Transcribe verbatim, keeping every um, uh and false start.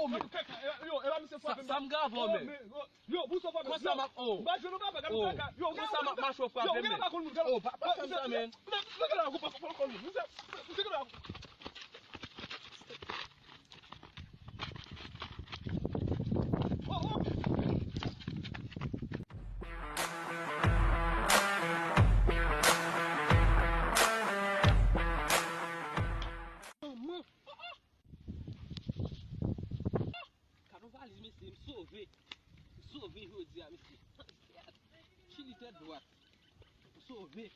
Oh, men. Yo, e pa misye frape m. Sa m grave, oh, men. Yo, pou sa frape m. Konsa m ap, oh. M pa jwenn ou pa fè, gade kaka. Yo, konsa m ap mache ou frape m, men. Oh, pa, pa fè m sa, men. Gade la, ou pa, pa, pa, pa, misye, misye, gade la. Oh, oh. Manman. Gad yon valiz, mesye, m sove. M sove jodi a, mesye. Chili tèt dwat. M sove.